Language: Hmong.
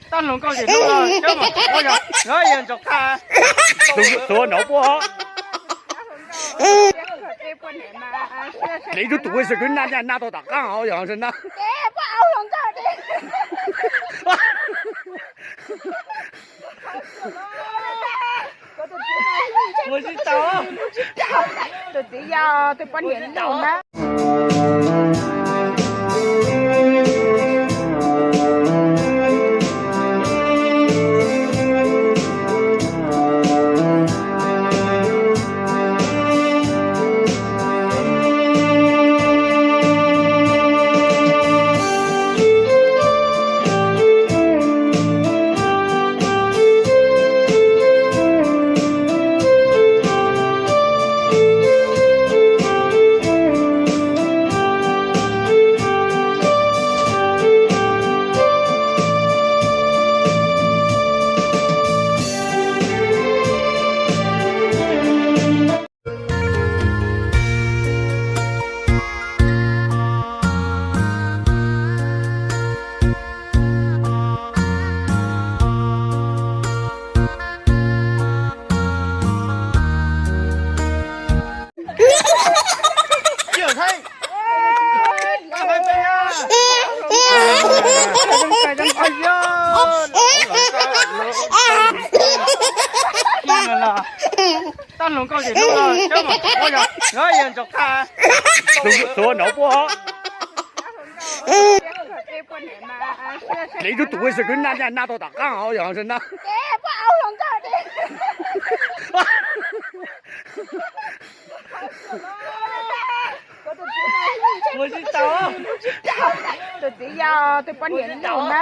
Tab hluas nkauj ces hlub los coj mus tuav yog, yog ntsaum qha. Tuav nraud puab. Ib tug tuav xwb, kwv naj naj tau tom qab os, yog na. Tus txiv yog tus poj niam na. Tab hluas nkauj ces hlub los coj mus tuav yog, yog ntsaum qha. Tuav nraud puab. Ib tug tuav xwb, kwv naj naj tau tom qab os, yog na. Tus txiv yog tus poj niam na.